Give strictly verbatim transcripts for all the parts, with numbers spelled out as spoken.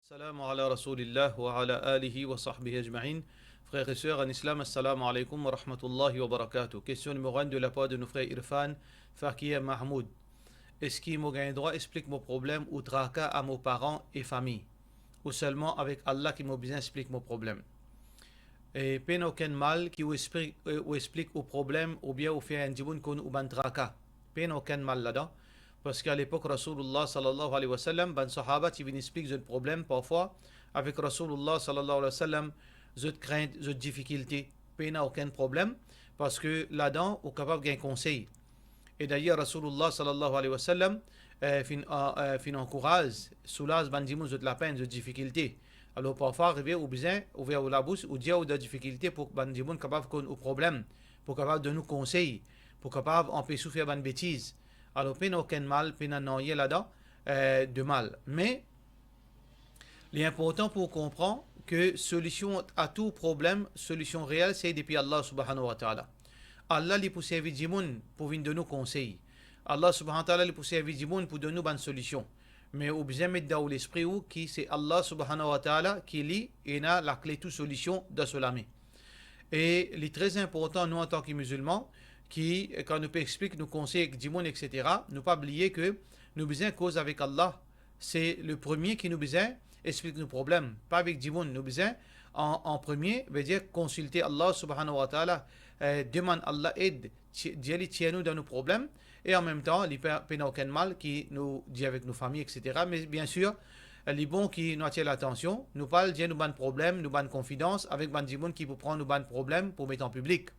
Salam ala Rasoulillah wa ala alihi wa sahbihi ajmain. Frer e ser an Islam, assalamu alaikum wa rahmatullahi wa barakatuh. Kestion nimero enn de lapar de nou frer Irfan Fakir Mahmoud. Eski mo gagn drwa explik mo problem ou traka a mo paran e fami? Ou selman avek Allah ki mo bizin explik mo problem? E pena okenn mal ki ou explik, ou explik ou problem oubien ou fer enn dimoun konn ou bann traka. Pena okenn mal ladan. Parski alepok Rasoulillah sallallahu alayhi wa sallam, bann sahaba ti vinn explik zot problem parfwa avek Rasoulillah sallallahu alayhi wa sallam, zot krint, zot difikilte. Pena okenn problem, parski ladan ou kapav gagn konsey. E dayer Rasoulillah sallallahu alayhi wa sallam, eh, finn, eh, finn ankouraz, soulaz bann dimoun zot lapenn, zot difikilte. Alor parfwa arive ou bizin ouver ou labous, ou dir ou dan difikilte pou bann dimoun kapav konn ou problem, pou kapav donn ou konsey, pou kapav anpes ou fer bann betiz. Alor pena okenn mal, pena nanye ladan, eh, de mal. Me li inportan pou ou konpran ke solision a tou problem, solision reel, se depi Allah subhanahu wa ta'ala. Allah li pou servi dimoun pou vinn donn ou konsey. Allah subhanahu wa ta'ala li pou servi dimoun pou donn ou bann solision. Me ou bizin met dan ou lespri ou ki se Allah subhanahu wa ta'ala ki li ena lakle tou solision dan so lame. E li tre inportan nou antan ki mizilman, ki kan nou pe explik nou konsey ek dimoun, et cetera, nou pa bliye ke nou bizin koz avek Allah. Se le premie ki nou bizin explik nou problem, pa avek dimoun. Nou bizin an, an premie, vedir konsilte Allah subhanahu wa ta'ala, eh, demann Allah ed, ti-, dir li tir nou dan nou problem, e an mem tan, li pe-, pena okenn mal ki nou dir avek nou fami, et cetera. Me bien sir, li bon ki nou atir latansion, nou pa al dir nou bann problem, nou bann konfidans avek bann dimoun ki pou pran nou bann problem pou met an piblik.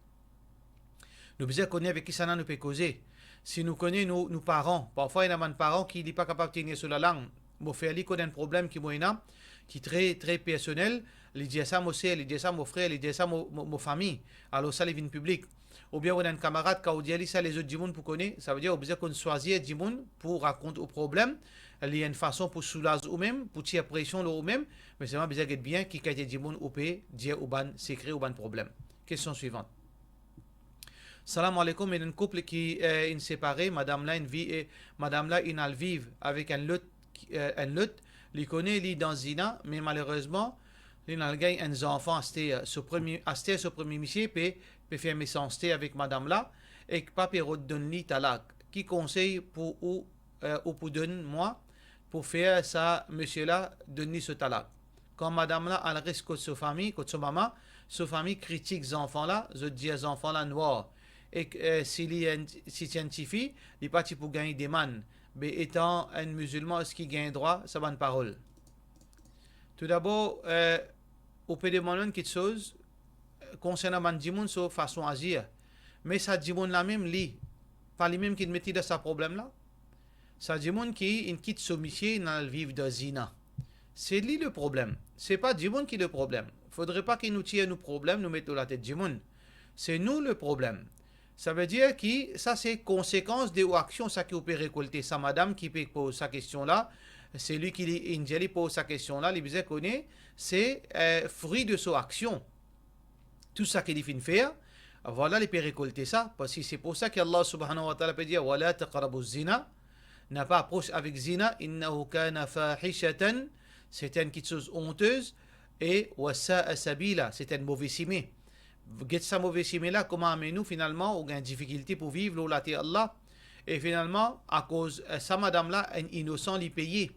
Nou bizin kone avek kisannla nou pe koze. Si nou kone nou, nou paran, parfwa ena bann paran ki li pa kapav tenir so lalang. Mo fer li konn enn problem ki mo ena, ki tre, tre personel, li dir sa mo ser, li dir sa mo frer, li dir sa mo, mo, mo fami. Alor sa li vinn piblik. Oubien ou ena enn kamarad, kan ou dir li sa lezot dimoun pou kone, savedir ou bizin konn swazir dimoun pou rakont ou problem, li enn fason pou soulaz ou mem, pou tir presion lor ou mem, me selman bizin get bien ki kalite dimoun ou pe dir ou bann sekre, ou bann problem. Kestion swivan. Salam aleykoum, ena enn koup ki, eh, inn separe, madam la inn vi-, eh, madam la inn al viv avek enn lot, eh, enn lot, li kone li dan zina, me malerezman, li inn al gagn enn zanfan aster. So premie, aster so premie misie pe, pe fer mesanste avek madam la, ek pa pe rod donn li talak. Ki konsey pou ou, eh, ou pou donn mwa pou fer sa misie la donn li so talak? Kan madam la al res kot so fami, kot so mama, so fami kritik zanfan la, zot dir zanfan la nwar. Ek, eh, si li enn, si ti enn tifi, li pa ti pou gagn demann. Be etan enn mizilman, eski gagn drwa sa bann parol? Toudabor, eh, ou pe demann enn kiksoz, eh, konsernan bann dimoun so fason azir. Me sa dimoun la mem, li, pa li mem ki met li dan sa problem la? Sa dimoun ki inn kit so misie, inn al viv dan zina. Se li le problem. Se pa dimoun ki le problem. Fodre pa ki nou tir nou problem, nou met lor latet dimoun. Se nou le problem. Savedir ki sa se konsekans de ou aksion, sa ki ou pe rekolte. Sa madam ki pe poz sa kestion la, se li ki li, inn dir li poz sa kestion la, li bizin kone, se, eh, fri de so aksion. Tou sa ki li finn fer, vwala li pe rekolte sa, parski se pou sa ki Allah subhanahu wa ta'ala pe dir, "Wa la taqrabu zina", napa apros avek zina, "innahu kana fahishatan", se enn kiksoz ontez, e "wa sa'a sabila", se enn move sime. Get sa move sime la, kouma amenn ou finalman, ou gagn difikilte pou viv lor later Allah. E finalman, akoz, eh, sa madam la, enn inosan li peye,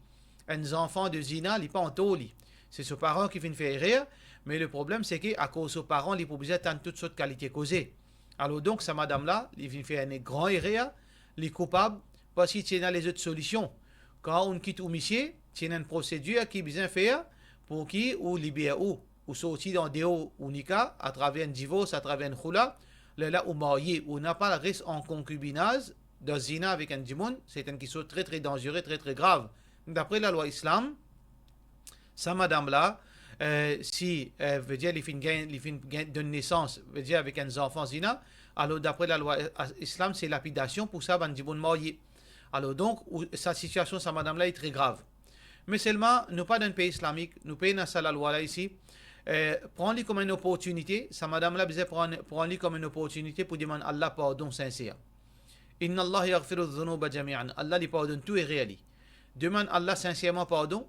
enn zanfan de zina, li pa antor li. Se so paran ki finn fer erer, me le problem se ki akoz so paran, li pou bizin tann tout sort kalite koze. Alor donk, sa madam la, li finn fer enn gran erer, li koupab, parski ti ena lezot solision. Kan ou kit ou misie, ti ena enn prosedir ki bizin fer pou ki ou liber ou, ou sorti andeor ou nika atraver enn divors, atraver enn khula, lerla ou marye, ou napa res an konkibinaz, dan zina avek enn dimoun, se enn kiksoz tre, tre danzere, tre, tre grav. Dapre lalwa Islam, sa madam la, eh, si, eh, vedir li finn gagn, li finn gagn, donn nesans, vedir avek enn zanfan zina, alor dapre lalwa, eh, Islam, se lapidasion pou sa bann dimoun marye. Alor donk, ou, sa sitiasion sa madam la li tre grav. Me selman, nou pa dan enn pei islamik, nou pena sa lalwa la isi. Eh, pran li kom enn oportinite, sa madam la bizin pran, pran li kom enn oportinite pou demann Allah pardon sinser. Inna Allah yaghfiru dhunuba jami'an. Allah li pardonn tou erer li. Demann Allah sinserman pardon,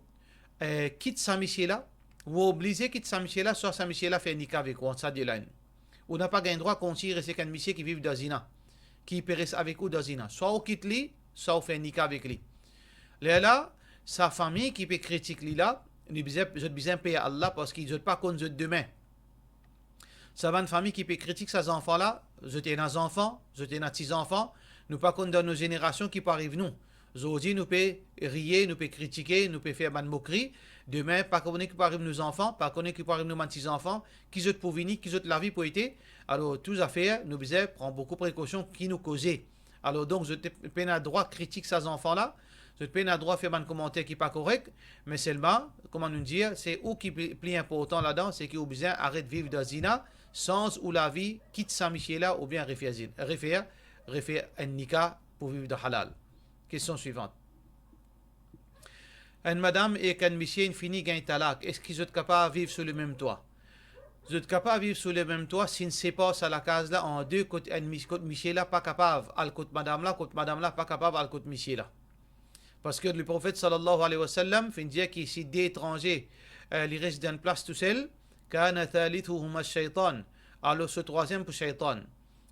eh, kit sa misie la, ou oblize kit sa misie la, swa sa misie la fer nika avek ou, ant sa de la enn. Ou napa gagn drwa kontign res ek enn misie ki viv dan zina, ki pe res avek ou dan zina. Swa ou kit li, swa ou fer nika avek li. Lerla, sa fami ki pe kritik li la, li bizin, zot bizin per Allah, parski zot pa konn zot demin. Sa bann fami ki pe kritik sa zanfan la, zot ena zanfan, zot ena ti zanfan, nou pa konn dan nou zenerasion ki pou ariv nou. Zordi nou pe riye, nou pe kritike, nou pe fer bann mokri. Demin, pa kone ki pou ariv nou zanfan, pa kone ki pou ariv nou bann ti zanfan, ki zot pou vini, ki zot lavi pou ete. Alor, tou zafer, nou bizin pran boukou prekosion ki nou koze. Alor, donk, zot pena drwa kritik sa zanfan la, zot pena drwa fer bann komanter ki pa korek, me selman, kouma nou dir, se ou ki pli, pli inportan ladan, se ki ou bizin aret viv dan zina, sanz ou lavi, kit sa misie la, oubien refer zin-, refer, refer enn nika pou viv dan halal. Kestion swivant. Enn madam ek enn misie inn fini gagn talak, eski zot kapav viv sou lemem twa? Zot kapav viv sou lemem twa si inn separ sa lakaz la an de, kot enn mis-, kot misie la pa kapav al kot madam la, kot madam la pa kapav al kot misie la. Parski Leprofet sallallahu alayhi wa sallam finn dir ki si de etranze, eh, li res dan enn plas tousel, kana thalithuhuma shaytan, alor so trwaziem pou shaytan.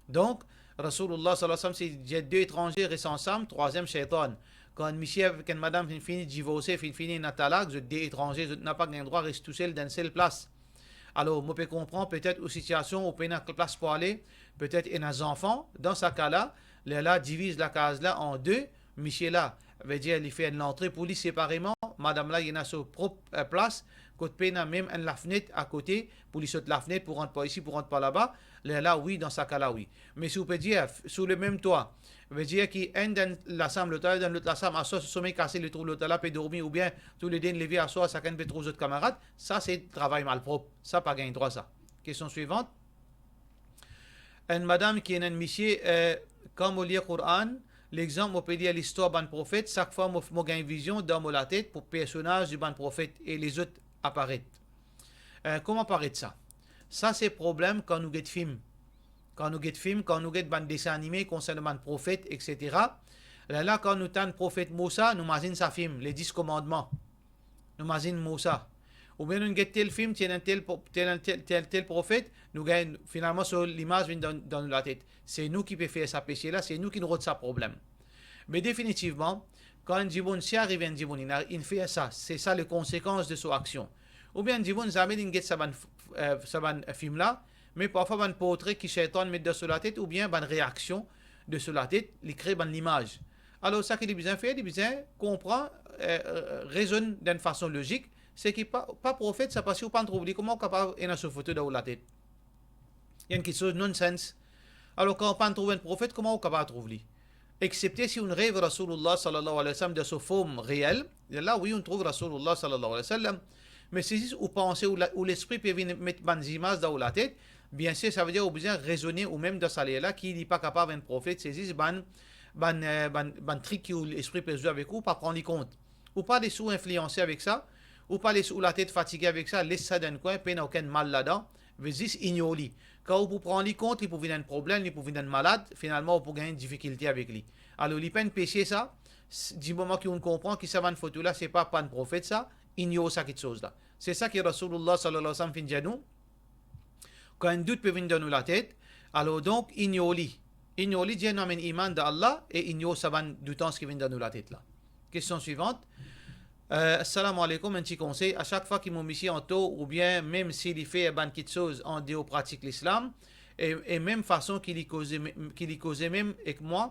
Donk, Rasoulullah sallallahu alayhi wa sallam, si dir de etranze res ansam, trwaziem shaytan. Kan enn misie avek enn madam finn fini divorse, finn fini ena talak, zot de etranze, zot napa gagn drwa res tousel dan enn sel plas. Alor, mo pe konpran, petet ou sitiasion, ou pena plas pou ale, petet ena zanfan. Dan sa ka la, lerla diviz lakaz la an de, misie la, vedir li fer enn lantre pou li separeman, madam la, li ena so prop, eh, plas, kot pena mem enn lafnet akote, pou li sot lafnet, pou rant par isi, pou rant par laba, lerla, wi, dan sa ka la, wi. Me si ou pe dir, f-, sou lemem twa, vedir ki enn dan lasam, lot la dan lot lasam, aswar so somey kase, li trouv lot la pe dormi, oubien toulede inn leve aswar, sakenn pe trouv zot kamarad, sa se travay malprop. Sa pa gagn drwa, sa. Kestion swivant. Enn madam ki ena enn misie, eh, kan mo lir Koran, lexanp, mo pe lir listwar bann profet, sak fwa mo, mo gagn vizion dan mo latet pou personaz di bann profet e lezot aparet. Eh, kouma aparet sa? Sa se problem kan nou get fim. Kan nou get fim, kan nou get bann desin anime konsern bann profet, et cetera. Lerla, kan nou tann profet Mousa, nou mazinn sa fim, Les Dix Commandements. Nou mazinn Mousa. Oubien nou get tel fim, ti ena tel pro-, tel, tel, tel, tel profet, nou gagn, finalman, so limaz vinn dan, dan nou latet. Se nou ki pe fer sa pese la, se nou ki rod sa problem. Me definitivman, kan enn dimoun, si arive enn dimoun, inn, inn fer sa, se sa le konsekans de so aksion. Oubien enn dimoun zame linn get sa bann f-, eh, sa bann fim la, me parfwa bann portre ki Seytan met dan so latet, oubien bann reaksion de so latet, li kre bann limaz. Alor, sa ki li bizin fer, li bizin konpran, eh, eh, rezonn dan enn fason lozik, se ki pa, pa profet sa, parski ou pa'nn trouv li, kouma ou kapav ena so foto dan ou latet? Li enn kiksoz nonsens. Alor, kan ou pa'nn trouv enn profet, kouma ou kapav trouv li? Exsepte si ou'nn rev Rasoulullah sallallahu alayhi wa sallam dan so form reel, la wi, ou'nn trouv Rasoulullah sallallahu alayhi wa sallam. Me si zis ou panse, ou la-, ou lespri pe vinn met bann zimaz dan ou latet, biensir, savedir ou bizin rezone ou mem dan sa ler la ki li pa kapav enn profet, se zis bann, bann, eh, bann, bann trik ki ou lespri pe zwe avek ou, pa pran li kont. Ou pa les ou inflianse avek sa, ou pa les ou latet fatige avek sa, les sa dan enn kwin, pena okenn mal ladan, ve zis ignor li. Kan ou pou pran li kont, li pou vinn enn problem, li pou vinn enn malad, finalman ou pou gagn difikilte avek li. Alor, li pa enn pese sa, s-, dimoman ki ou'nn konpran ki sa bann foto la, se pa, pa enn profet sa, ignor sa kiksoz la. Se sa ki Rasoulullah sallallahu alayhi wa sallam finn dir nou, kan enn dout pe vinn dan nou latet, alor donk, ignor li. Ignor li, dir nou amenn iman dan Allah e ignor sa bann doutans ki vinn dan nou latet la. Kestion swivant. Eh, assalamu alaikum, enn ti konsey, a sak fwa ki mo misie an tor, oubien mem si li fer bann kiksoz an deor pratik Lislam, e, e mem fason ki li koze me-, ki li koze mem ek mwa,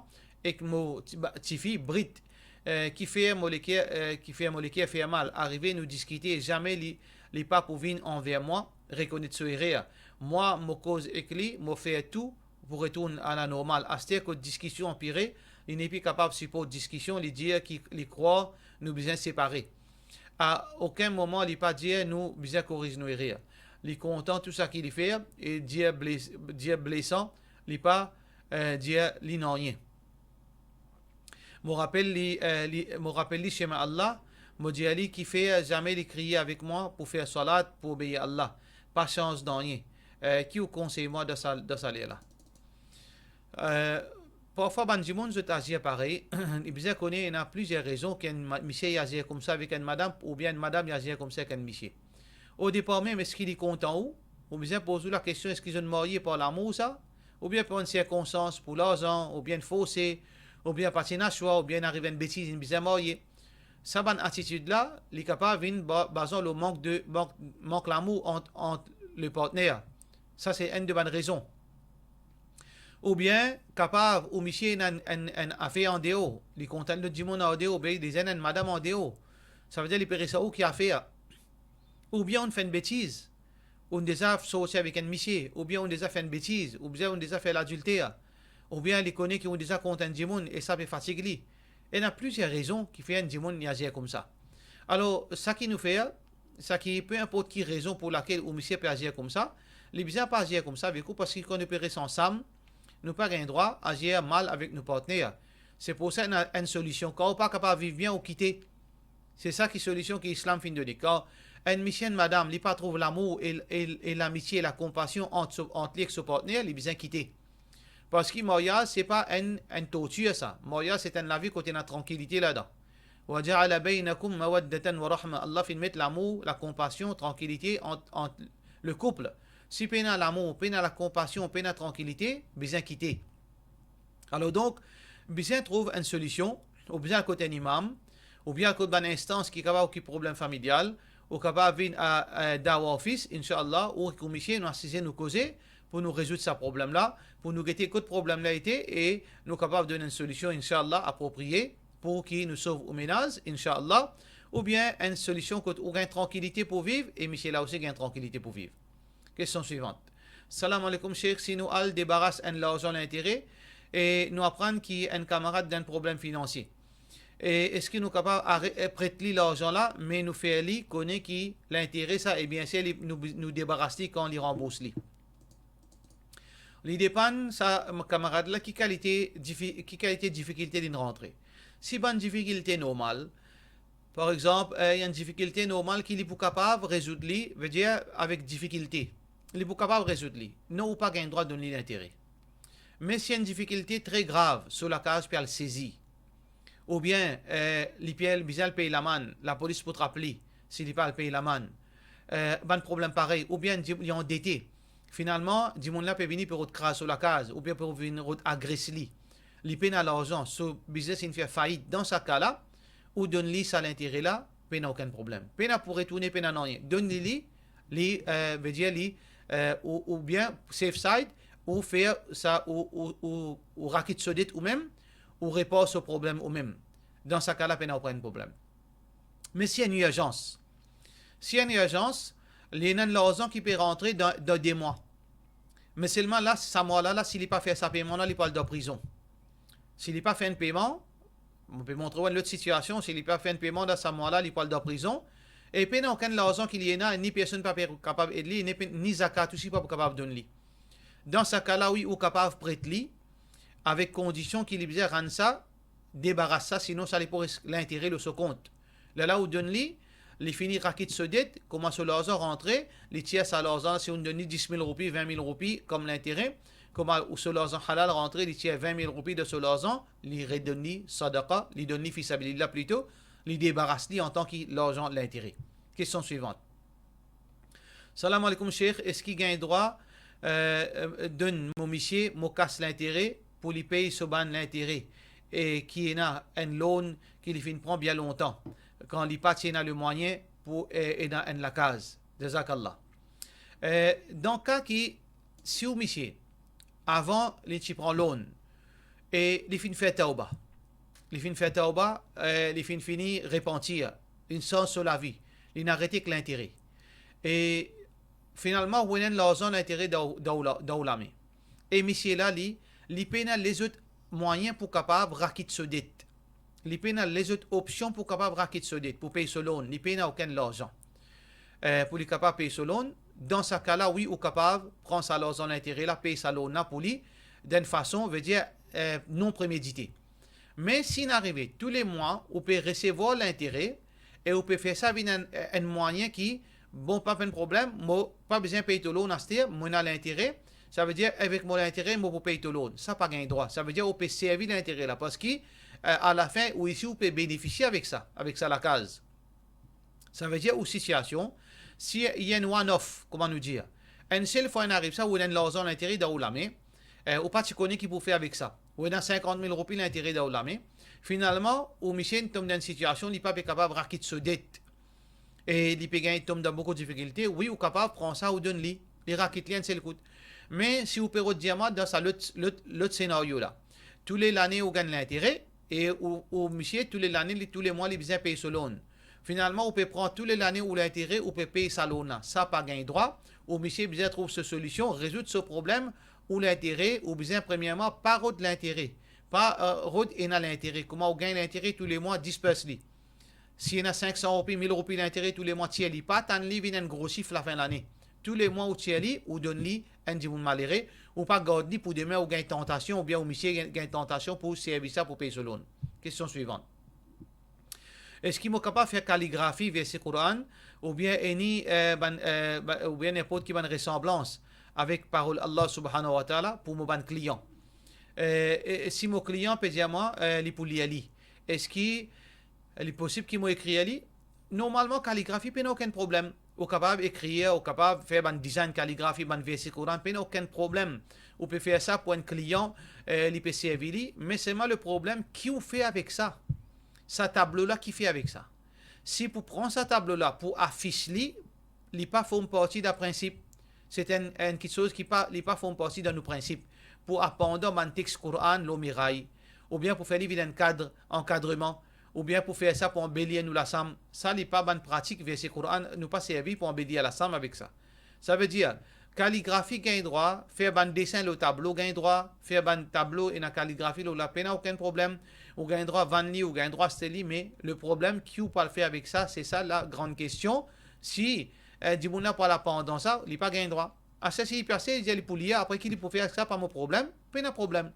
ek mo ti-, ba-, tifi, Brit, eh, ki fer mo leker, eh, ki fer mo leker fer mal. Arive nou diskite, zame li, li pa pou vinn anver mwa, rekonet so erer. Mwa, mo koz ek li, mo fer tou pou retourn a la normal. Aster kot diskision anpire, li nepli kapav siport diskision, li dir ki li krwar nou bizin separe. A okenn moman li pa dir nou bizin koriz nou erer. Li kontan tou sa ki li fer e dir bles-, dir blesan, li pa, eh, dir li nanye. Mo rapel li, eh, li, mo rapel li semin Allah, mo dir li ki fer zame li kriye avek mwa pou fer salat, pou obeir Allah. Pa sanz nanye. Eh, ki ou konsey mwa dan sa, dan sa ler la? Eh, Parfwa bann dimoun zot azir parey, li bizin kone ena plizier rezon ki enn ma-, misie i azir koumsa avek enn madam, oubien enn madam i azir koumsa avek enn misie. Odepar mem, eski li kontan ou? Ou bizin poz ou lakestion, eski zot marye par lamour sa? Oubien par enn sirkonstans, par larzan, oubien forse, oubien pa ti ena swa, oubien ariv enn betiz, inn bizin marye? Sa bann atitid la, li kapav vinn ba-, baze lor mank de, mank, mank lamour ant, ant le partner. Sa se enn de bann rezon. Oubien kapav ou misie ena enn, enn, enn afer andeor, li kontan lot dimoun andeor, oubien li ena enn madam andeor. Savedir li pe res ar ou ki afer. Oubien ou fer enn betiz, ou deza sorti avek enn misie, oubien ou deza fer enn betiz, oubien ou deza fer ladilter, oubien li kone ki ou deza kont enn dimoun e sa pe fatig li. Ena plizier rezon ki fer enn dimoun li azir koumsa. Alor, sa ki nou fer, sa ki, pe inport ki rezon pou lakel ou misie pe azir koumsa, li bizin pa azir koumsa avek ou, parski kan nou pe res ansam, nou pa gagn drwa azir mal avek nou partner. Se pou sa ena enn solision. Kan ou pa kapav viv bien, ou kite. Se sa ki solision ki Islam finn done. Kan enn misie, enn madam, li pa trouv lamour e, e, e lamitie, lakonpasion ant so, ant li ek so partner, li bizin kite. Parski maryaz, se pa enn, enn tortir sa. Maryaz, se enn lavi kot ena trankilite ladan. Wa ja'ala baynakum mawaddatan wa rahma. Allah finn met lamour, lakonpasion, trankilite ant, ant le koup. Si pena lamour, pena lakonpasion, pena trankilite, bizin kite. Alor donk, bizin trouv enn solision, ou bizin al kot enn imam, oubien al kot bann instans ki kapav okip problem familial, ou kapav vinn a, a Dawah Office, inshallah, ou ek ou misie, nou asize, nou koze, pou nou rezoud sa problem la, pou nou gete kot problem la ete, e nou kapav donn enn solision, inshallah, apropriye, pou ki nou sov ou menaz, inshallah, oubien enn solision kot ou gagn trankilite pou viv, e misie la osi gagn trankilite pou viv. Kestion swivant. Salam aleikoum, Sheikh, si nou al debaras enn larzan lintere e nou aprann ki enn kamarad dan enn problem finansie, e eski nou kapav are-, e, pret li larzan la, me nou fer li kone ki lintere sa, e biensir li, nou, nou debaras li kan li ranbours li? Li depann sa kamarad la ki kalite difi-, ki kalite difikilte linn rantre. Si bann difikilte normal, par exanp, eh, enn difikilte normal ki li pou kapav rezoud li, vedir avek difikilte, li pou kapav rezoud li, non, ou pa gagn drwa donn li lintere. Me si enn difikilte tre grav, so lakaz pe al sezi, oubien, eh, li pe al, bizin al pey lamann, lapolis pou trap li si li pa al pey lamann, eh, bann problem parey, oubien di-, li andete. Finalman, dimoun la pe vini, pe rod kraz so lakaz, oubien pe vinn rod agres li. Li pena larzan, so biznes inn fer fait. Dan sa ka la, ou donn li sa lintere la, pena okenn problem. Pena pou retourne, pena nanye. Donn li li, li, eh, vedir li, eh, ou, oubien safe side, ou fer sa, ou, ou, ou, ou rakit so det ou mem, ou repar so problem ou mem. Dan sa ka la, pena okenn problem. Me si enn irzans, si enn irzans, li ena enn larzan ki pe rantre dan, dan de mwa. Me selman la, sa mwa la, la, si li pa fer sa peyman la, li pou al dan prizon. Si li pa fer enn peyman, mo pe montre ou enn lot sitiasion, si li pa fer enn peyman dan sa mwa la, li pou al dan prizon. E pena okenn larzan ki li ena, ni personn pa pe kapav ed li, ni pe-, ni zakat osi pa pou kapav donn li. Dan sa ka la, wi, ou kapav pret li, avek kondision ki li bizin rann sa, debaras sa, sinon sa li pou res lintere lor so kont. Lerla ou donn li, li fini rakit so det, kouma so larzan rantre, li tir sa larzan, si ou donn li dis mil roupi, vin mil roupi kom lintere, kouma ou so larzan halal rantre, li tir vin mil roupi de so larzan, li redonn li sadaqa, li donn li fi sabilillah plito, li debaras li antan ki larzan lintere. Kestion swivant. Salam aleikoum, Sheikh. Eski gagn drwa, eh, eh, donn mo misie mo kas lintere pou li pey so bann lintere, e ki ena enn loan ki li finn pran bien lontan, kan li pa ti ena lemwayin pou, eh, ena enn lakaz? Jazakallah. Eh, dan ka ki, si ou misie, avan li ti pran loan, e li finn fer tawba. Li finn fer tawba, eh, li finn fini repantir, linn sanz so lavi, linn arete ek lintere. E finalman, ou ena enn larzan lintere dan, dan ou la-, dan ou lame. E misie la, li, li pena lezot mwayin pou kapav rakit so det. Li pena lezot opsion pou kapav rakit so det, pou pey so loan. Li pena okenn larzan, eh, pou li kapav pey so loan. Dan sa ka la, wi, ou kapav pran sa larzan lintere la, pey sa loan la pou li, dan enn fason, vedir, eh, non premedite. Me si inn arive, toulemwa, ou pe resevwar lintere, e ou pe fer sa vinn enn, enn mwayin ki, bon, pa enn problem, mo pa bizin pey to loan aster, mo ena lintere, Savedir, avek mo lintere, mo pou pey to loan. Sa pa gagn drwa. Savedir, ou pe servi lintere la, parski, eh, alafin, ou isi, ou pe benefisie avek sa, avek sa lakaz. Savedir, ou sitiasion, si li enn one-off, kouma nou dir, enn sel fwa inn ariv sa, ou ena enn larzan lintere dan ou lame, eh, ou pa ti kone ki pou fer avek sa. Ou ena sinkant mil roupi lintere dan ou lame. Finalman, ou misie inn tom dan enn sitiasion, li pa pe kapav rakit so det. E li pe gagn tom dan boukou difikilte, wi, ou kapav pran sa, ou donn li, li rakit li enn sel kout. Me si ou pe rod dir mwa dan sa lot, lot, lot senario la, tou le lane ou gagn lintere, e ou, ou misie, tou le lane, li, tou le mwa, li bizin pey so loan. Finalman, ou pe pran tou le lane ou lintere, ou pe pey sa loan la. Sa pa gagn drwa, ou misie bizin trouv so solision, rezoud so problem, ou lintere, ou bizin premierman pa rod lintere, pa, eh, rod ena lintere. Kouma ou gagn lintere tou le mwa, disperse li. Si ena sink san roupi, mil roupi lintere tou le mwa, tir li. Pa atann li vinn enn gro sif lafin lane. Tou le mwa ou tir li, ou donn li enn dimoun malere, ou pa gard li pou demin ou gagn tantasion, oubien ou misie gagn, gagn tantasion pou servi sa pou pey so loan. Kestion swivan. Eski mo kapav fer kaligrafi verse Koran, oubien ena, eh, bann, eh, ba-, oubien ninport ki bann resanblans avek parol Allah Subhanahu wa Ta'ala pou mo bann klian? Eh, e, e si mo klian pe dir mwa, eh, li pou lir li, eski li posib ki mo ekrir li? Normalman, kaligrafi pena okenn problem. Ou kapav ekrir, ou kapav fer bann dizinn kaligrafi, bann verse Koran, pena okenn problem. Ou pe fer sa pou enn klian, eh, li pe servi li, me selman le problem, ki ou fer avek sa? Sa tablo la, ki fer avek sa? Si pou pran sa tablo la, pou afis li, li pa form parti dan prinsip. Se enn, enn kiksoz ki pa, li pa form parti dan nou prinsip. Pou apandan bann text Koran lor miray, oubien pou fer li vinn enn kad, ankadreman, oubien pou fer sa pou anbelir nou lasam, sa li pa bann pratik verse Koran, nou pa servi pou anbelir lasam avek sa. Savedir, kaligrafi gagn drwa, fer bann desin lor tablo gagn drwa, fer bann tablo ena kaligrafi lor la, pena okenn problem. Ou gagn drwa vann li, ou gagn drwa aste li, me le problem ki ou pou al fer avek sa, se sa la gran kestion. Si, eh, dimoun la pou al apandan sa, li pa gagn drwa. Aster si li pe aste, li dir li pou lir, apre ki li pou fer avek sa, pa mo problem, pena problem.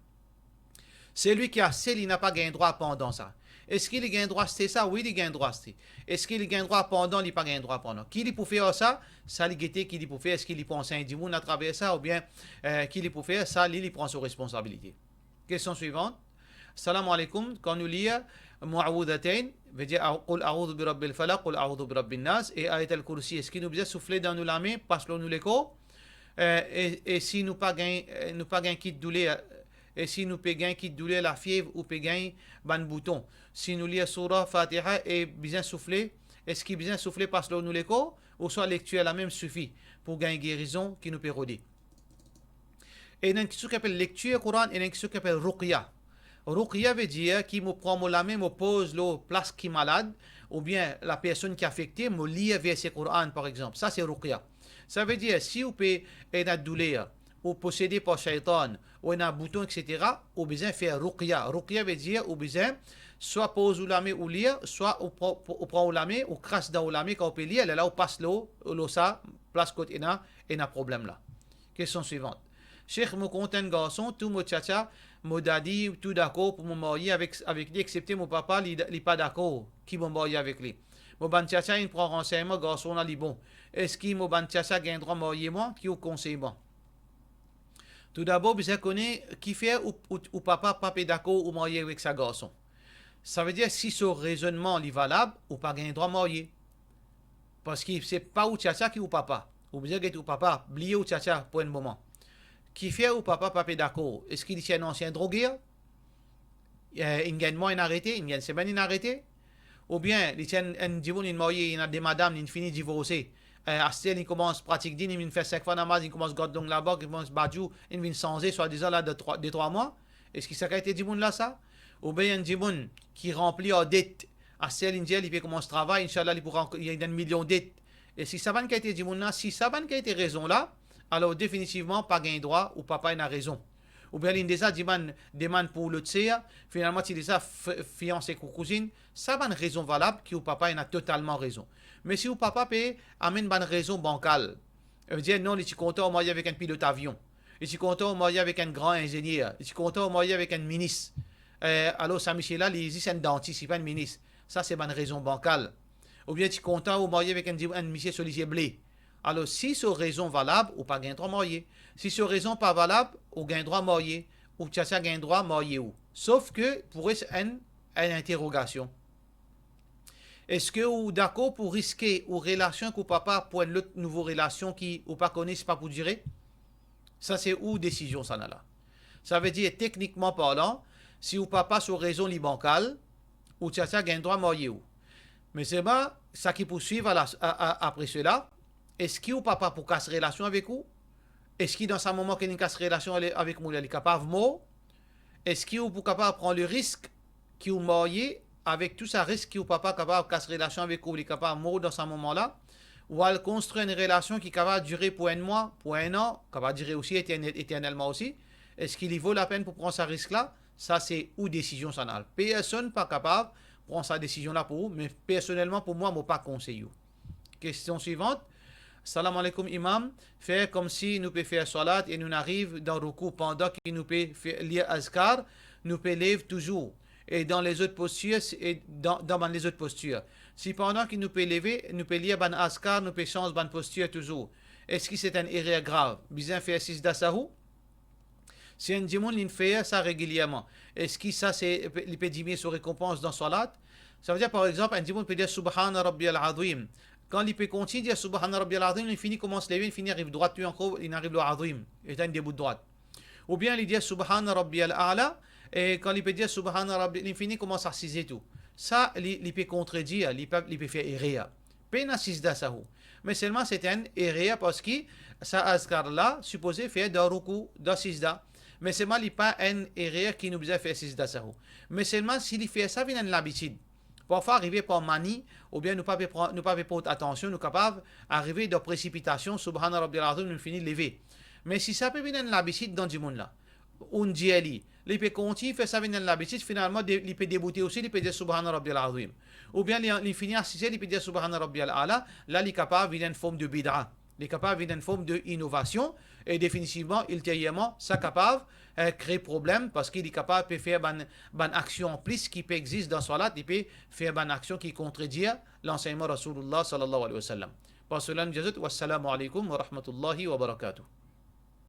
Selwi ki aste, li napa gagn drwa apandan sa. Eski li gagn drwa aste sa? Wi, li gagn drwa aste. Eski li gagn drwa apandan? Li pa gagn drwa apandan. Ki li pou fer ar sa? Sa li gete ki li pou fer. Eski li pou ansegn dimoun atraver sa, oubien, eh, ki li pou fer? Sa, li, li pran so responsabilite. Kestion swivan. Salam aleykoum. Kan nou lir Muawwidhatayn, vedir, a-, Qul a'udhu bi rabbil falaq, Qul a'udhu bi rabbin nas e Ayat al-Kursi, eski nou bizin soufle dan nou lame, pas lor nou lekor? Eh, e, e si nou pa gagn, eh, nou pa gagn kit douler, e si nou pe gagn kit douler, lafiev, ou pe gagn bann bouton, si nou lir soura Fatiha e bizin soufle, eski bizin soufle pas lor nou lekor, ouswa lektir la mem sifi pou gagn gerizon ki nou pe rode? Ena enn kiksoz ki apel lektir Koran, ena enn kiksoz ki apel ruqya. Ruqya vedir ki mo pran mo lame, mo poz lor plas ki malad, oubien lapersonn ki afekte, mo lir verse Koran, par exanp. Sa se ruqya. Savedir, si ou pe ena douler, ou posede par shaytan, ou ena bouton, et cetera, ou bizin fer ruqya. Ruqya vedir ou bizin swa poz ou lame ou lir, swa ou pran, ou pran ou lame, ou kras dan ou lame kan ou pe lir, lerla ou pas lor, lor sa plas kot ena, ena problem la. Kestion swivan. Sheikh, mo kontan enn garson, tou mo tiatia, mo dadi, tou dakor pou mo marye avek, avek li, exepte mo papa, li, li pa dakor ki mo marye avek li. Mo bann tiatia inn pran ransegnman, garson la li bon. Eski mo bann tiatia gagn drwa marye mwa? Ki ou konsey mwa? Toudabor, bizin kone kifer ou, ou, ou papa pa pe dakor ou marye avek sa garson. Savedir, si so rezonnman li valab, ou pa gagn drwa marye. Parski se pa ou tiatia ki ou papa. Ou bizin get ou papa, bliye ou tiatia pou enn moman. Kifer ou papa pa pe dakor? Eski li ti enn ansien droger? Eh, inn gagn mwa, inn arete, inn gagn semenn, inn arete? Oubien li ti enn, enn dimoun, inn marye, inn ena de madam, inn fini divorse. Eh, aster inn koumans pratik din, inn vinn fer sink fwa namaz, inn koumans gard long labark, inn koumans badjou, inn vinn sanze, swadizan la de trwa, de trwa mwa. Eski sa kalite dimoun la sa? Oubien enn dimoun ki ranpli ar det, aster inn dir li pe koumans travay, inshallah li pou rank-, li ena enn milion det. Eski sa bann kalite dimoun la, si sa bann kalite rezon la, alor definitivman pa gagn drwa, ou papa ena rezon. Oubien li deza dimann, demann pou lot ser, finalman ti deza f-, fianse ek ou kouzinn, sa bann rezon valab ki ou papa ena totalman rezon. Me si ou papa pe amenn bann rezon bankal, savedir non, li ti kontan ou marye avek enn pilot avion, li ti kontan ou marye avek enn gran inzenier, li ti kontan ou marye avek enn minis, eh, alor sa misie la, li zis enn dantis, li pa enn minis. Sa se bann rezon bankal. Oubien ti kontan ou marye avek enn, enn misie so lizie ble. Alor, si so rezon valab, ou pa gagn drwa marye. Si so rezon pa valab, ou gagn drwa marye. Ou ti a ti a gagn drwa marye ou. Sof ke pou res enn, enn interogasion. Eski ou dakor pou riske ou relasion ek ou papa pou enn lot nouvo relasion ki ou pa kone si pa pou dire? Sa se ou desizion sa la. Savedir, teknikman parlan, si ou papa so rezon li bankal, ou ti a ti a gagn drwa marye ou. Me selman, sa ki pou swiv a la, a, a, apre sela, eski ou papa pou kas relasion avek ou? Eski dan sa moman ki li kas relasion ale-, avek ou la, li kapav mor? Eski ou pou kapav pran le risk ki ou marye, avek tou sa risk ki ou papa kapav kas relasion avek ou, li kapav mor dan sa moman la, ou al konstrir enn relasion ki kapav dire pou enn mwa, pou enn an, kapav dire osi eternel-, eternelman osi? Eski li vo lapenn pou pran sa risk la? Sa se ou desizion sa la. Personn pa kapav pran sa desizion la pou ou, me personelman pou mwa, mo pa konsey ou. Kestion swivant. Salam aleykoum, Imam. Fer komsi nou pe fer swalat e nou ariv dan roukou pandan ki nou pe fer, lir azkar, nou pe lev touzour. E dan lezot postir, e dan, dan bann lezot postir. Si pandan ki nou pe leve, nou pe lir bann azkar, nou pe sanz bann postir touzour. Eski se enn erer grav? Bizin fer sizda sahou? Si enn dimoun li fer sa regilierman, eski sa se, li pe diminiye so rekonpans dan swalat? Savedir, par exanp, enn dimoun pe dir Subhana Rabbiyal Azim. Kan li pe kontign dir Subhana Rabbiyal Azim, li fini koumans leve, li fini ariv drwat tou ankor, li ariv lor Azim, li ena enn debout drwat. Oubien li dir Subhana Rabbiyal A'la, e kan li pe dir Subhana Rabbi, li fini koumans asize tou. Sa, li, li pe kontredir, li pe, li pe fer erer. Pena sizda sahou. Me selman se enn erer parski sa azkar la sipoze fer dan roukou, dan sizda. Me selman li pa enn erer ki nou bizin fer sizda sahou. Me selman si li fer sa vinn enn labitid, parfwa arive par mani, oubien nou pa pe pran, nou pa pe port atansion, nou kapav arive dan presipitasion, Subhana Rabbiyal Azim, nou fini leve. Me si sa pe vinn enn labitid dan dimoun la, ou'nn dir li, li pe kontign fer sa vinn enn labitid, finalman de, li pe deboute osi, li pe dir Subhana Rabbiyal Azim. Oubien li, li fini asize, li pe dir Subhana Rabbiyal A'la, la li kapav vinn enn form de bid'a. Li kapav vinn enn form de inovasion, e definitivman, ilterierman, sa kapav, eh, kre problem, parski li kapav pe fer bann, bann aksion anplis ki pe existe dan swalat, li pe fer bann aksion ki kontredir lansegnman Rasoulillah sallallahu alayhi wa sallam. Par sela nou dir zot, wassalamu alaykum wa rahmatullahi wa barakatuh.